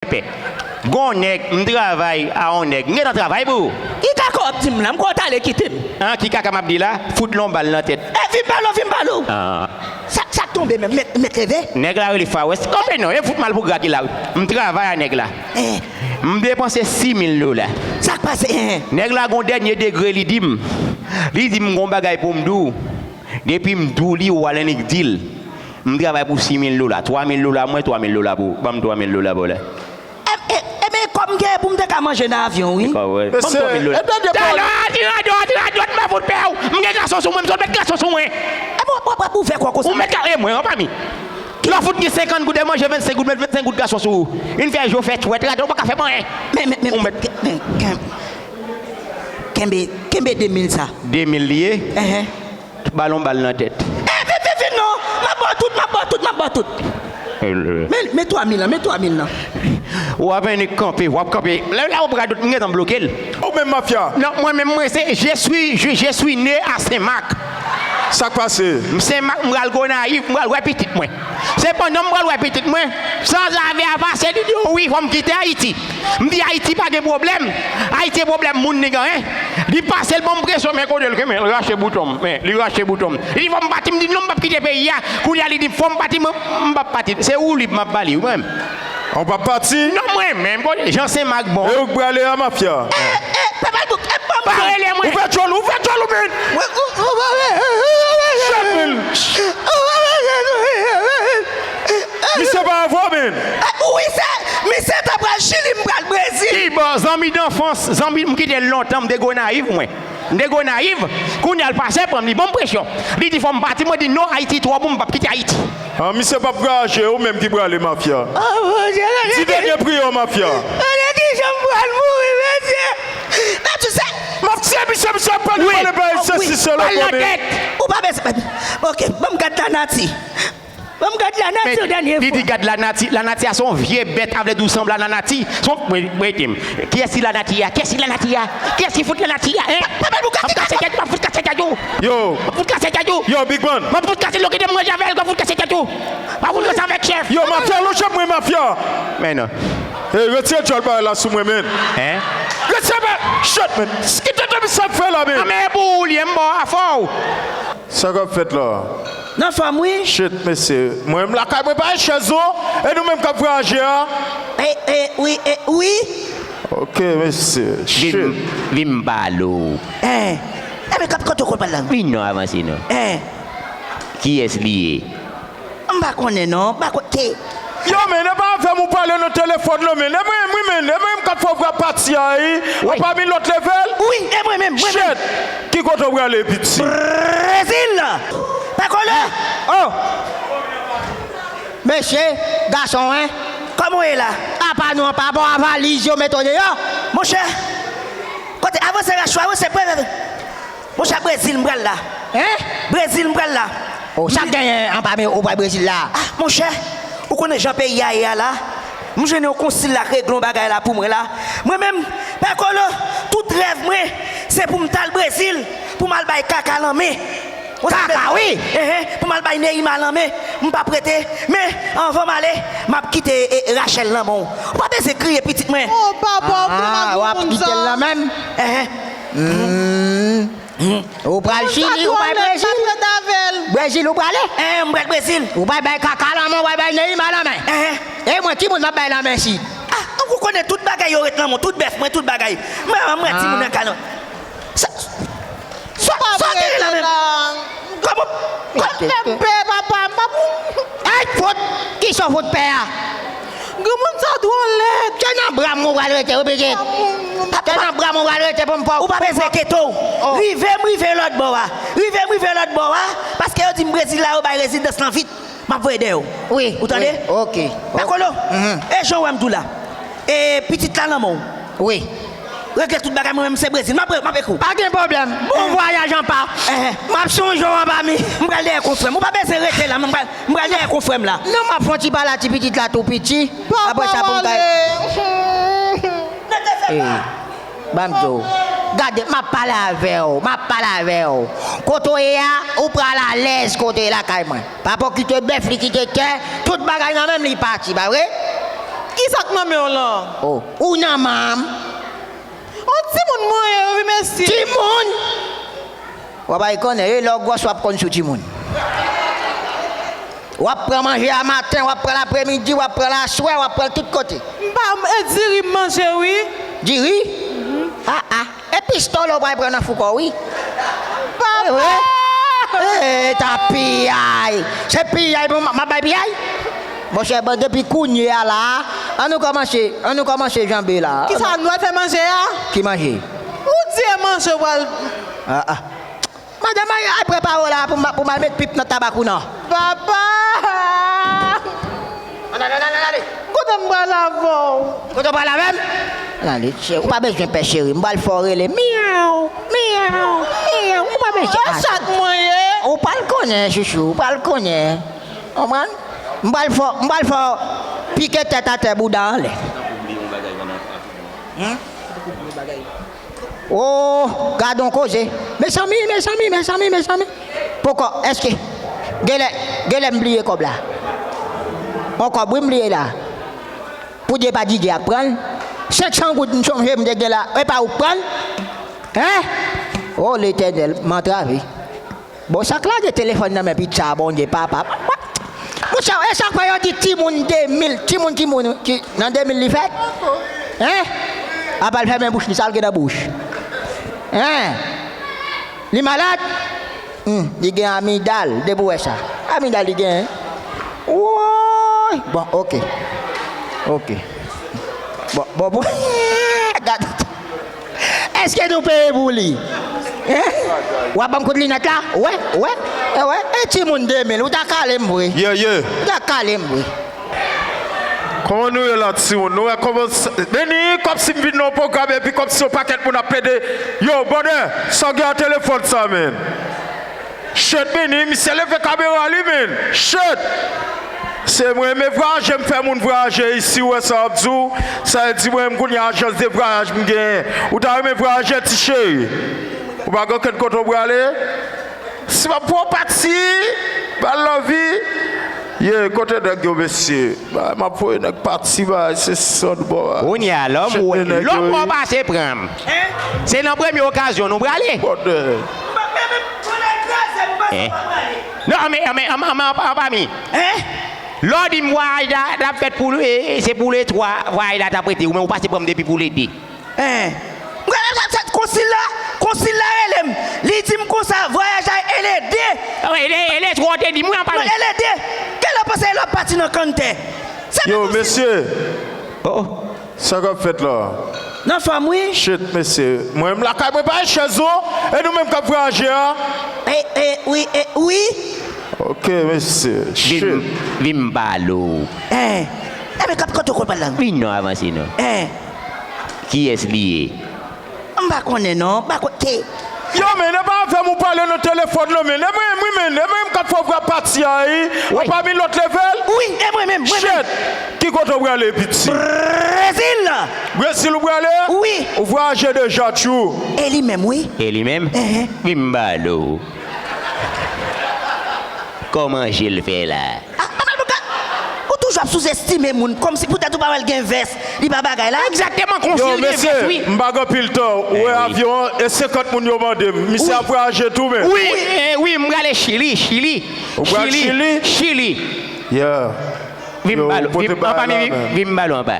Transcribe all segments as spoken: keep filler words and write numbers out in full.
pè. Gon nèg, m travay a on nèg. M gentan travay pou ou. Ki kaka w ap di m la? M kwè w t ale kite m. An, ki kaka m ap di la? Fout lon bal nan tèt. E vin pale w, vin pale w. Ah. Sa, sa k tonbe menm? Mèt, mèt leve? Nèg la rele Fawès. Kanpe non, e fout mal pou gra ki la wi. M travay a nèg la. Eh. M depanse sis mil dola. Sa k pase? Eh. Nèg la gon dènye degre li di m. Li di m gon bagay pou m di w. Depi m di w li, ou al annik di l. M travay pou sis mil dola. Twa mil dola mwen, twa mil dola pou ou. Ban m twa mil dola pou ou la. E, e, e men kòb m genyen pou m te ka manje nan avyon, wi. Kòb, wi. Ban m twa mil dola. Mesye, e byen de pawòl. Talè, ti radòt, ti radòt, m pa fout pè w. M gen gason sou mwen, m sot met gason sou mwen. E bon, bon, bon, ouvè kò konsa. Ou met ka, e mwen, an pa mi. Lè w fout gen senkant goud, e manje vennsenk goud, met vennsenk goud gason sou ou. Vin fè je w fè chwèt, radòt, ou pa ka fè m anyen. Men, men, men, ou met men, ken-, kenbe, kenbe de mil sa. De mil li ye? Enhen. Balon bal nan tèt. Eh, vin, vin, vin non. M ap ba w tout, m ap ba w tout, m ap ba w tout. Men, men twa mil lan, men twa mil lan. W ap annik kanpe, w ap kanpe. Lè, lè w pral dout, m gentan bloke l. Ou menm mafya. Non, mwen menm, mwen se, je suis, je, je suis né à Saint-Marc. Sa k pase? M Sen Mak, m pral Gonayiv, m pral wè pitit mwen. Se pandan m pral wè pitit mwen, san lave a pase, li di, "Wi, fò m kite Ayiti." M di, "Ayiti pa gen pwoblèm. Ayiti e pwoblèm moun li genyen." Li pase, l ban m presyon, men kote l kenbe, l rache bouton m. Men, li rache bouton m. Li di, "Fò m pati." M di, "Non, m p ap kite peyi a." Kounye a, li di, "Fò m pati." Mwen, m p ap pati. Se ou li m ap pale, wi, mwen. Ou p ap pati? Non, mwen menm, bon, jan Sen Mak bon. E ou k prale a, mafya? Eh, eh, Papa Bouk, eh, pa m. Pa rele mwen. Ouvè djòl, ouvè djòl ou, men. Shut, man. Misye pa avè w, men. Eh, wi, se, misye ta pral Chili, m pral Brezil. Ki bò, zanmi danfans, zanmi m kite l lontan, m te Gonayiv, mwen. M te Gonayiv, kounye a l pase pran m, li ban m presyon. Li di fò m pati, mwen di non, Ayiti twò bon, m p ap kite Ayiti. Ah, misye p ap vwayaje, ou menm ki prale, mafya. Oh, mon Dieu, di dènye priyè w, mafya. Gade kijan m pral mouri, mesye. Nan tou sa. M ap tiye misye, misye ap pale, pale, pale, se si se lòt. Ou pa bezwen. Ok, ban m gad lanati. Ban m gad lanati yon dènye fwa. Li di gad lanati, lanati a se yon vye bèt, a vle di w sanble a lanati. Se yon, mwen, mwen, kiyès ki lanati a? Kiyès ki lanati a? Kiyès ki fout lanati a, en? M ap kase tèt, m ap fout kase tèt ou. Yo. M ap fout kase tèt ou. Yo, Big Man. M ap fout kase lo kite m manje avè l, m ap fout kase tèt ou. M ap fout kase avèk chèf. Yo, mafya, lonje mwen, mafya. Men non. Hey, retire djòl bagay la sou mwen, men. En? Retire bagay, shut, men. Kite de misye ap fè la, men. Anmè pou ou li, m ba w afè w. Sa k ap fèt la? Nan fòm, wi. Shit, mesye. Mwen menm lakay mwen pa gen chèz non. E nou menm k ap vwayaje a? E, e, wi, e, wi. Ok, mesye. Vin, shit. Vin m pale w. En. E men, kote w konn pale la? Vin non, avanse non. En. Kiyès li ye? M pa konnen non, m pa konnen. Yo, men, e pa avè m ou pale nan telefòn non, men. E mwen, wi, men. E mwen m k ap fè w pral pati a, wi. Wi. Anpami lòt level? Wi, e mwen menm, mwen menm. Shit. Ki kote w prale, piti? Brezil! Pakolo! Oh! Mesye, gason, en? Kòman w ye la? Apa nou an pa bò a valiz yo mete w deyò? Monchè, kote, avanse rach ou, avanse, pre, pre, pre. Monchè, Brezil m pral la. En? Brezil m pral la. O, sa k genyen anba men ou pral Brezil la? Ah, monchè, ou konnen jan peyi a ye a la? M jwenn yon konsil la k regle yon bagay la pou mwen la. Mwen menm, Pè Kolo, tout rèv mwen, se pou m t al Brezil, pou m al bay Kaka lanmen. Kaka, wi! Enhen, pou m al bay Neima lanmen. M p ap rete. Men, anvan m ale, m ap kite, e, Rachel nan men w. Ou pa bezwen kriye, pitit mwen. Oh, papa, ou te nan granmoun sa. Ah, w ap kite l nan men m? Enhen. Hmm. Ou pral Chili, ou pral Brezil? Brezil, ou prale? Eh, m pral Brezil. Ou pral bay Kaka lanmen, ou pral bay Neima lanmen? Eh. E mwen, ki moun m ap bay lanmen si? Ah, ou konnen tout bagay yo ret nan men w, tout bèf mwen, tout bagay. Mwen, mwen, timoun nan ka nan. Sa, sa, sa w te gen la menm? Kòman, kòman? Fè m pè, papa, m pa pou. Ay, fout! Kisa w fout pè a? Granmoun sa twò lèd. Se nan bra m ou pral rete, wi, pitit. Se nan bra m ou pral rete pou m fè w. Ou pa bezwen enkyete w. Oh. Rive m rive lòt bò a. Rive m rive lòt bò a. Paske yo di m Brezil la, yo bay rezidans lan vit. M ap voye dèyè w. Wi, ou tande? Wi, ok. Dakò, lo? Mhm. E jan w wè m di w la. E pitit la nan men w. Wi. Regle tout bagay, mwen menm se Brezil. M ap, m ap ekri w. Pa gen pwoblèm. Bon vwayaj anpa. Eh. M ap sonje w anba mi. M pral dèyè konfrè m. Ou pa bezwen rete la, men m pral, m pral dèyè konfrè m la. Non, m ap fè yon ti pale a ti pitit la tou piti. Apre sa, pou m ka. Papa, m ale. Ey, ban m di w. Gade, m ap pale avè w. M ap pale avè w. Kote w ye a, ou pral alèz kote lakay mwen. Papa w kite bèf, li kite tè. Tout bagay nan men m, li pati, pa vre? Kisa k nan men w lan? Oh, ou nan men m. On timoun mwen ye wi mesye. Timoun! W ap al konnen, e lè w gwòs w ap konn sou timoun. W ap pran manje a maten, w ap pran l apremidi, w ap pran l aswè, w ap pran l tout kote. M pa, e diri m manje wi. Diri? Ah ah. E pistole w pral pran nan fou kò w wi. Papa! E ta piyay. Se piyay pou m ap bay piyay? Monchè, bon, depi kounye a la, ann nou kòmanse, ann nou kòmanse janbe la. Kisa nou al fè manje a? Ki manje? Ou di e manje w al. Ah ah. Madanm, ay, ay prepare w la pou m, pou m al met pip nan tabak ou nan. Papa! Ann ale, ann ale, ann ale. Kote m pral avè w? Kote w pral avè m? Ann ale, cheri, ou pa bezwen pè cheri, m pral fè w rele myaw, myaw, myaw, ou pa bezwen. E chat mwen ye. Ou pral konnen, chouchou, ou pral konnen. Konprann? M pral fè w, m pral fè w pike tèt atè bouda anlè. Hein? Oh, gad on koze. Mezanmi, mezanmi, mezanmi, mezanmi. Poko, èske genlè, genlè m bliye kòb la? On kòb wi m bliye la. Pou Dye pa Didye ak pran l. Senk san goud m sonje m te gen la, e pa ou k pran l? Hein? Oh Letènèl, m antrave. Bon, sa k lage telefòn nan men pitit sa a, Bondye, papa. Monchè, e sa k fè yo di timoun de mil, timoun ki moun, ki, nan de mil li fèt? Hein? Apa l fèmen bouch li, sa l gen nan bouch? Hein? Li malad? Hmm, li gen amidal, depi w wè sa. Amidal li gen, hein? Woy! Bon, ok. Ok. Bon, bon, bon. Gad. Èske nou peye pou li? Hein? W ap ban m kout linèt la? Wè, wè, wè. E timoun de mil, ou ta kale m vre. Ou ta kale m vre. Kòman nou ye la timoun? Nou wè kòman, men ni kòmsi m vin nan yon pwogram epi kòmsi yon pakèt moun ap pede. Yo, brother, sa w gen a telefòn sa, menn? Shit, men ni misye leve kamera li, menn. Shit! Se mwen renmen vwayaje, m fè moun vwayaje isi, ou wè sa w ap di w? Sa vle di mwen menm kounye a ajans de vwayaj m genyen. Ou ta renmen vwayaje, ti cheri? Ou pa gen okenn kote w prale? Si m ap pran w pati, ba l love. Ye, kote nèg yo, mesye? Ba, m ap voye nèg pati, ba, se sòt bò a. Kounye a, lè w wè, lè w wè w pase pran m. Se nan premye okazyon nou prale. Bòdè. Non, men, men, an, an, an, an pa mi. Lè w di m vwayaj la, l ap fèt pou, e, e, se pou le twa, vwayaj la t ap rete, ou menm ou pase pran m depi pou le de. Hein. M gade sa, sa, konsil la, konsil la rele m. Li di m konsa, vwayaj la e le de. E le, e le twa w te di m wi, an pa mi. Non, e le de. Kilè w panse lè w ap pati nan kanntè? Yo, mesye. Oh. Sa k ap fèt la? Nan fòm wi. Shit, mesye. Mwen menm lakay mwen pa gen chèz non. E nou menm k ap vwayaje a? E, e, wi, e, wi. Ok, mesye. Shit. Vin, vin m pale w. Hein. Enben, k ap kote w konn pale la? Vin non, avanse non. Hein. Kiyès li ye? M pa konnen non, m pa konnen. Yo, men, e pa avè m ou pale nan telefòn non, men. E mwen menm, wi, men. E mwen menm k ap fè w vwayaj pati a, wi. Ou pami lòt level? Wi, e mwen menm, mwen menm. Shit! Ki kote w prale, piti? Brezil! Brezil ou prale? Wi. Ou vwayaje deja, tchou? E li menm, wi. E li menm? Enhen. Vin m pale w. Kòman je l fè la? Ah, Papa Louka, ou toujou ap souzestime moun, kòmsi poutèt ou pa wè l gen vès, li pa bagay la. Egzakteman, konsil gen vès, wi. Yo, mesye, m pa gen anpil tan. Ou wè avyon an, e senkant moun yo mande m. Misye ap vwayaje tou, men. Wi, e, wi, m prale Chili, Chili. Ou pral Chili? Chili. Yeah. Vin m pale w, vin, anpa mi, vin, vin m pale w anpa.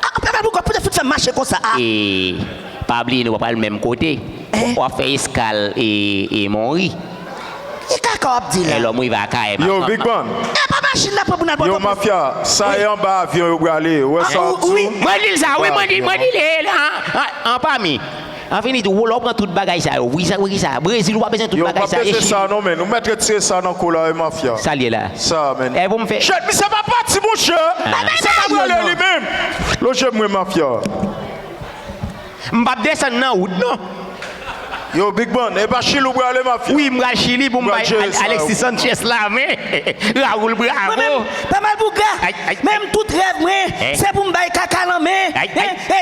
Ah, Papa Louka, poutèt fout fè m mache konsa, ah. E, pa bliye nou pa pral menm kote. W ap fè eskal e, e Monri. E kaka w ap di la. E lòm rive Akayè. Yo, Big Ban. E pa machin la pran pou n al bò. Yo, mafya, sa e anba avyon yo prale. Ou wè sa w ap di? Mwen di l sa, wi, mwen di, mwen di l, e, an, an, an pa mi. An fini di, w lè w pran tout bagay sa yo, wi, sa, wi, sa. Brezil, ou pa bezwen tout bagay sa. Yo, pa bezwen sa non, men. Ou mèt retire sa nan kou la, wi, mafya. Sa l ye la? Sa, men. E pou m fè. Shit, misye pa pati, monchè. Se pa prale li menm. Lonje mwen, mafya. M p ap desann nan wout non. Yo, Big Ban, e pa Chili ou prale, mafya? Wi, m pral Chili pou m bay Al-, Alexis Sanchez la men. Raoul Bravo. Mwen menm, pa mal bouga. Ay, ay, men m tout rèv mwen, se pou m bay kaka lanmen. Ay, ay. E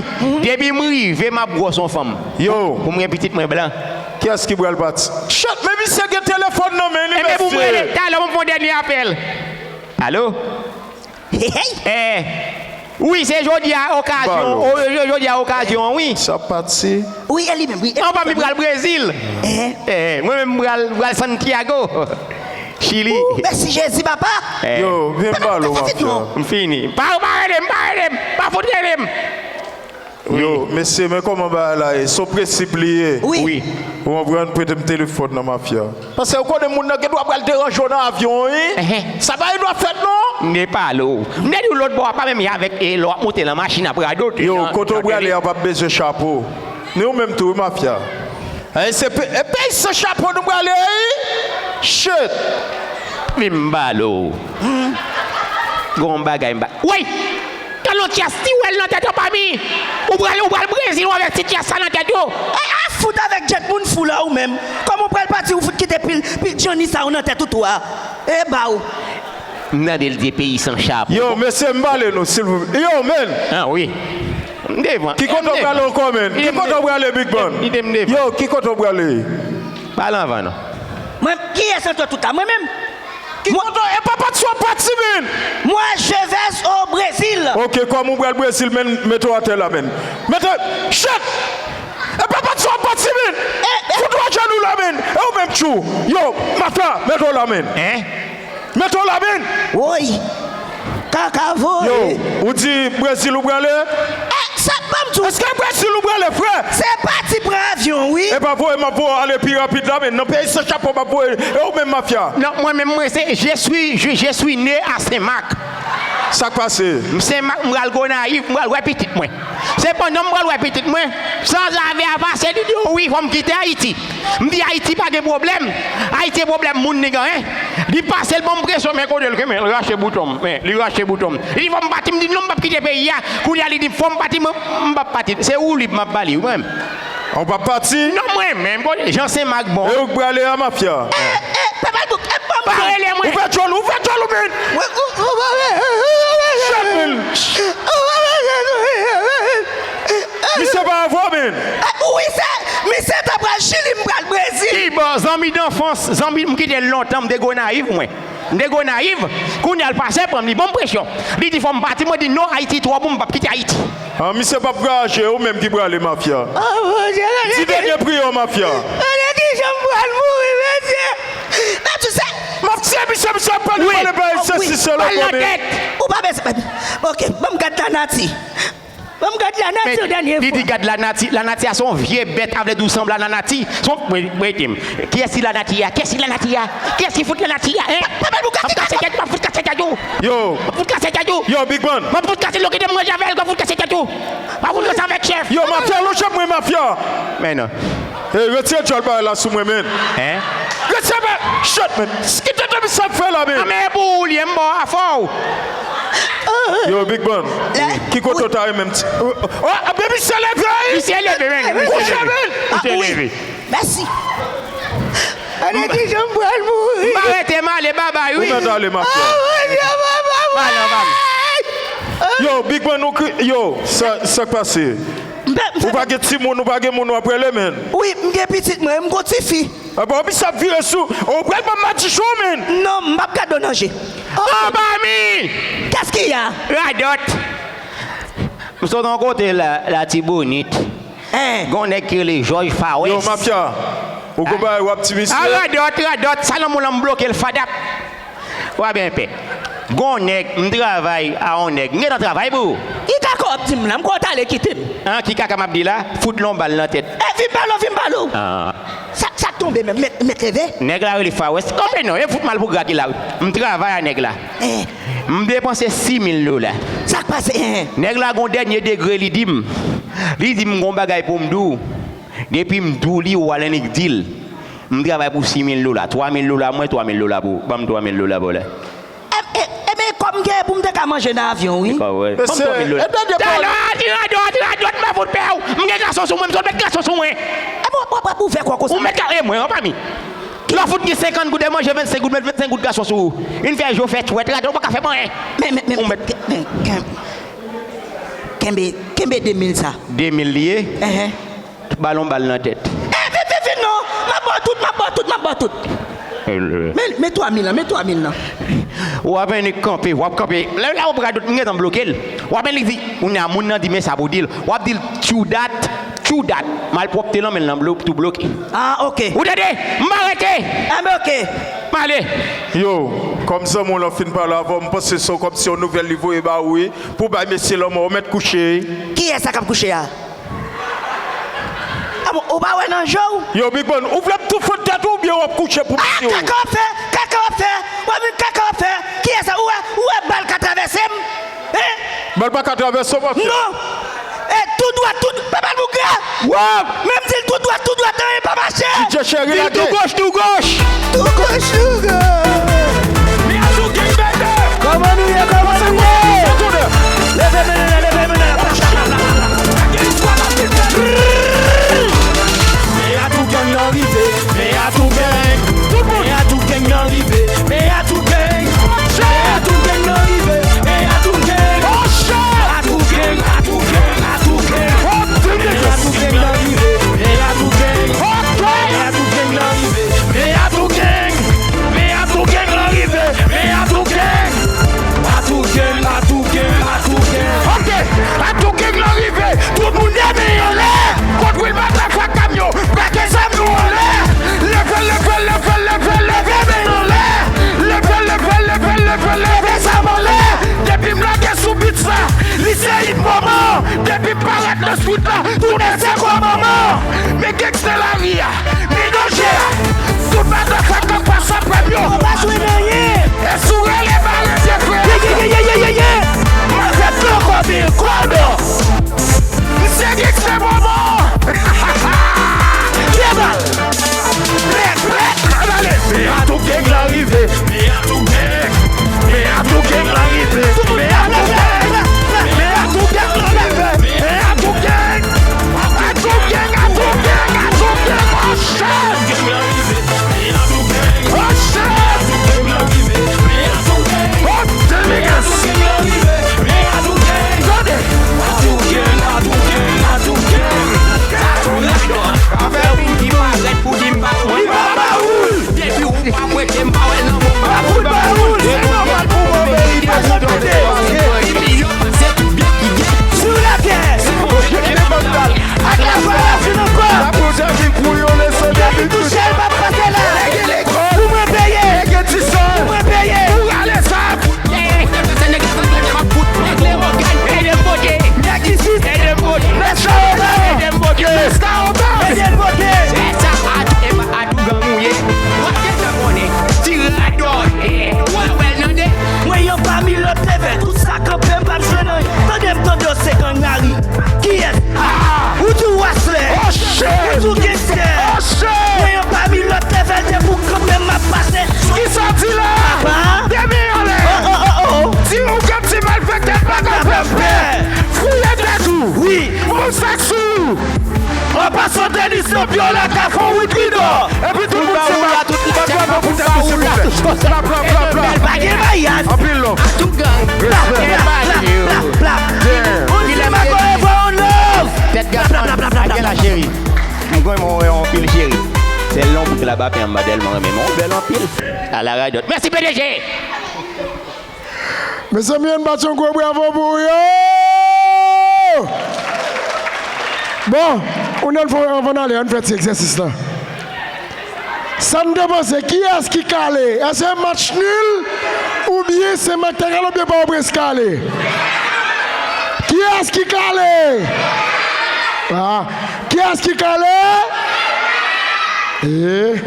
fanmi. Depi m rive, m ap gwòs yon fanm. Yo. Pou m gen pitit mwen blan. Kiyès ki pral pati? Shit, men misye gen telefòn nan men li, mesye. Ebyen, pou m rele talè, m ap fè yon dènye apèl. Alo? Hey, hey. Eh, wi, se jodi a okazyon. Balo. O, jodi a okazyon, wi. Sa pati. Wi, e li menm, wi. Non, pa mi pral Brezil. Eh. Eh, mwen menm pral, pral Santiago. Chili. Ou, mèsi Jezi, papa. Eh. Yo, vin balo, mafya. M fini. Pa, pa rele m, pa rele m. Pa fout rele m. Yo, mesye, men kòman bagay la ye? Se yon prensip li ye. Wi. Wi. Ou konprann? Prete m telefòn nan, mafya. Paske ou konnen moun nan gen dwa pral deranje w nan avyon, wi. Sa pa gen dwa fèt, non. M te pale w. M te di w lòt bò a pa menm ye avèk, e, lè w ap monte nan machin ap radote. Yo, kote w prale a, w p ap bezwen chapo. Ni ou menm tou, wi, mafya. E se pe-, e peyi san chapo nou prale, wi. Shit. Vin m pale w. Gon bagay m pa. Woy! Talon tyas ti wèl nan tèt ou pa mi. Ou pral, ou pral Brezil ou avèk ti tyas sa nan tèt ou. E a fout avèk djèt moun fou la ou menm. Kòman ou pral pati ou fout kite pil, pil Johnny sa ou nan tèt ou tou a. E ba ou. M tande l di peyi san chapo. Yo, mesye, m pale nou, silvouplè. Yo, men. Ah, wi. M devan. Ki kote w prale ankò, men? Ki kote w prale, Big Man? Yo, ki kote w prale? Pale anvan non. Mwen, kiyès antre tout la? Mwen menm? Ki kote, e pa pati w ap pati, men. Moi, je vais au Brésil. Ok, kòm ou pral Brezil, men, mete w atè la, men. Mete, shit! E pa pati w ap pati, men. Fout w ajenou la, men. E ou menm, tchou. Yo, mafya, mete w la, men. Hein? Mete w la, men. Woy. Kaka voye. Yo, ou di Brezil ou prale? E, sa, ban m di w. Èske Brezil ou prale, frè? Se pati pran avyon, wi. E pa voye, m ap voye w ale pi rapid la, men. Nan peyi san chapo, m ap voye. E ou menm, mafya? Non, mwen menm, mwen, se, je suis, je, je suis né à Saint-Marc. Sa k pase? M Sen Mak, m pral Gonayiv, m pral wè pitit mwen. Se pandan m pral wè pitit mwen, sanzave a pase, li di, "Wi, fò m kite Ayiti." M di, "Ayiti pa gen pwoblèm. Ayiti se pwoblèm moun li genyen." Li pase, l ban m presyon, men kote l ke, men, l rache bouton m. Men, li rache bouton m. Li di, "Fò m pati." M di, "Non, m p ap kite peyi a." Kounye a, li di, "Fò m pati." Mwen, m p ap pati. Se ou li m ap pale, wi, mwen menm. Ou p ap pati? Non, mwen menm, kote Jan Sen Mak bon. E ou k prale a, mafya? Eh, eh, Papa Bouk, eh, pa rele mwen. Ou fè djòl, ou fè djòl, ou, men. Shit, men. Misye pa avè w, men. Eh, wi, se, misye ta pral Chili, m pral Brezil. Ki bò, zanmi danfans, zanmi m kite l lontan, m te Gonayiv, mwen. M te Gonayiv, kounye a l pase pran m, li ban m presyon. Li di fò m pati, mwen di non, Ayiti twò bon, m p ap kite Ayiti. Ah, misye p ap vwayaje, ou menm ki prale, mafya. Oh, Bondye, gade. Di dènye priyè w, mafya. Gade kijan m pral mouri, mesye. Nan tou se. M ap tiye misye, misye ap pale, pale, pale, se si, se la, pale nan tèt. Ou pa bezwen. Ok, ban m gad lanati. Ban m gad lanati yon dènye fwa. Li di gad lanati, lanati a se yon vye bèt, a vle di w sanble a lanati. Se yon, mwen, mwen, kiyès ki lanati a? Kiyès ki lanati a? Kiyès ki fout lanati a, hein? Papa Bouk, m ap kase tèt, m ap fout kase tèt ou. Yo. M ap fout kase tèt ou. Yo, Big Man. M ap fout kase lo kite m manje avè l, m ap fout kase tèt ou. M ap fout kase avèk chèf. Yo, mafya, lon chèf mwen, mafya. Men non. Hey, retire djòl bagay la sou mwen, men. Hein? Retire bagay, shit, men. Kite de misye ap fè la, men. Ah, men pou ou li ye, m ba w afè w. Yo, Big Man. Ki kote w ta renmen m ti-, oh, oh, ah, men misye leve, wi. Misye leve, men. Misye leve. Misye leve. Mèsi. Gade kijan m pral mouri. M pa rete, m ale, babay, wi. Ou mèt ale, mafya. Ah, Bondye, papa, papa. Yo, Big Man, nou kri-, yo, sa, sa k pase? Ou pa gen timoun, ou pa gen moun w ap rele, men. Wi, m gen pitit mwen, m gon tifi. Apa w misye ap vire sou, ou pral ban m madichon, men. Non, m p ap gade w nan je. Oh, mami! Qu'est-ce qu'il y a? Radòt. M sot yon kote la, Latibonit. Hein? Gon nèg ki rele Jòj Fawès. Yo, mafya. Ou gon bagay w ap di misye? Ah, radòt, radòt, sa lanmou lan m bloke l fadap. Wa byen pè. Gon nèg, m travay a yon nèg. M gentan travay pou ou. Ki kaka w ap di m la? M kwè w t ale kite m. An, ki kaka m ap di la? Fout l yon bal nan tèt. E, vin pale w, vin pale w. Ah. Sa, sa k tonbe menm? Mèt, mèt leve? Nèg la rele Fawès. Kanpe non, e fout mal pou grad li la, wi. M travay a nèg la. Eh. M depanse sis mil dola. Sa k pase? Eh. Nèg la gon dènye degre li di m. Li di m gon bagay pou m di w. Depi m di w li, ou al annik di l. M travay pou sis mil dola. Twa mil dola mwen, twa mil dola pou ou. Ban m twa mil dola pou ou la. E, e, e, men kòb m gen pou m te ka manje nan avyon, wi. Kòb, wi. Ban m twa mil dola. Mesye, e, e, e, talè, radòt, radòt, radòt, m pa fout pè w. M gen gason sou mwen, m sot met gason sou mwen. E, W ap, w ap, w ap ouvè kò konsa. Ou mèt ka, e mwen, an pa mi. Lè w fout gen senkant goud, e manje vennsenk goud, met vennsenk goud gason sou ou. Vin fè je w fè chwèt, radòt, ou pa ka fè mwen anyen. Men, men, men, men, men, men, kenbe, kenbe de mil sa. De mil li ye? Enhen. Ba l yon bal nan tèt. E, vin, vin, vin non. M ap ba w tout, m ap ba w tout, m ap ba w tout. Men, men twa mil lan, men twa mil lan. W ap annik kanpe, w ap kanpe. Lè, lè w ap radòt, m gentan bloke l. W ap annik di, kounye a, moun nan di, men sa pou w di l. W ap di l, true dat, true dat. Malpwòpte nan men l nan blo-, tou bloke. Ah, ok. Ou tande? M pa rete! Enben, ok. M ale. Yo, kòm zanmi w lan fin pale avè w, m panse se kòmsi yon nouvèl li voye ba ou, wi, pou bay mesye lanmò, ou mèt kouche, wi. Kiyès sa k ap kouche a? Ah bon, ou pa wè nan je w? Yo, Big Bon, ou vle m tou fout tèt ou oubyen w ap kouche pou mesye w? Ah, kaka w ap fè, kaka w ap fè, w ap vin kaka w ap fè. Kiyès sa? Ou wè, ou wè bal ka travèse m? Hein? Bal pa ka travèse w, monchè. Non. E tou dwat, tou, pa bal bougra. Wap! Men m di l tou dwat, tou dwat, anyen pa mache. D J Cheri, lage. Tou goch, tou goch. Tou goch, tou goch. Mi a tou gang, baby. Kòman nou ye, kòman nou ye? Leve men nan, leve men nan. Mè a tou gang nan rive, mè a tou gang. Mè a tou gang nan rive, mè a tou gang. Mè a tou gang nan rive, mè a tou gang. A tou gang, a tou gang, a tou gang. Mè a tou gang nan rive, mè a tou gang. Mè a tou gang nan rive, mè a tou gang. Mè a tou gang nan rive, mè a tou gang. A tou gang, a tou gang, a tou gang. Ok, a tou gang nan rive, tout moun leve men anlè. Kot Wilma ta fè kamyon, pake zam nou anlè. Leve, leve, leve, leve, leve men anlè. Leve, leve, leve, leve, leve zam anlè. Depi m lage sou beat sa, li se hit moman. Depi m parèt nan street la, tounen se kwa manman. Men gangsta lari a. Menanje a, tout madanm sa k ap pase apre m yo. Ou pa jwenn anyen. E si w rele bare pye frè. Ye, ye, ye, ye, ye, ye, ye. Mwen fè poko bil kòdò. Misye gen se moman. Kye bal. Plèk, plèk. Ann ale. Mè a tou gang la rive. Mè a tou gang. Mè a tou gang la rive. Mè a tou gang. Mè a tou gang la rive. Mè a tou gang. A tou gang, a tou gang, a tou gang. Oh shit! Oh shit! Oh, Deligas! Tande! Avè w ki parèt pou di m pa wè. Li pa pa ou! Depi ou pa prete m pa wè nan mwen. Pa pou l, pa pou l, se nòmal pou mwen, men li pa janm tande. Milyon pase tout byen ki gen sou latè. Se Bondye ki te ban m dal. Ak la pa la fin ankò. La pou David pou yon leson. David touche l, m ap pase la. Pou mwen peye. Pou mwen peye. Pou rale sa. Nèg la sanble m ap fout. Nèg le Mogan, ede m vote. Nèg isit, ede m vote. Mèt sa otan. Ede m vote. Mèt sa otan. Ede m vote. Fè sa a tou, e pa a tou gang ou ye. W ap gentan konnen. Ti radòt. Ou wè, wè l nan de. Mwen yon pami lòt level. Tout sa kanpe m p ap jwenn anyen. Tande m, tande w se gang lari. Kiyès? Ah! Ou di w aslè. Oh shit! Ou di w gangstè. Oh shit! Mwen yon pami lòt level, depi w kanpe m ap pase. Kisa w di la? Papa. Depi anlè. Oh, oh, oh, oh, oh. Di w gen ti malfektè pa ka fè m pè. Fouye tèt ou. Wi. Bon sèks ou. An pasan Denis nan pye w la ka fè w wout ridò. Epi tout moun se pa. Tout moun pa ou la, tout moun pa ou la, tout moun pa ou la, tout moun pa ou la. Plap, plap, plap, plap. Pa gen mayaj. Anpil love. Tout gang. Respè. Plap, plap, plap, plap. Damn. Moun se pa kore fò yon love. Tèt gason. Plap, plap, plap, plap, plap. Gen la cheri. Mwen konn mwen wè yon pil cheri. Sèl yon bouk laba pen anba tèlman renmen mwen. Ou bèl anpil. Ala radòt. Mèsi P D G. Mezanmi, ann bat yon gwo bravo pou yo! Bon, ou nan fò anvan n ale, ann fè ti egzèsis la. Sa n te panse, kiyès ki kale? Èske match nil oubyen se Mèk Tèkal oubyen Pòtoprens kale? Kiyès ki kale? Ah, kiyès ki kale? Eh,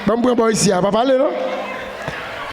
ban m pran bò isi a, pa pale non.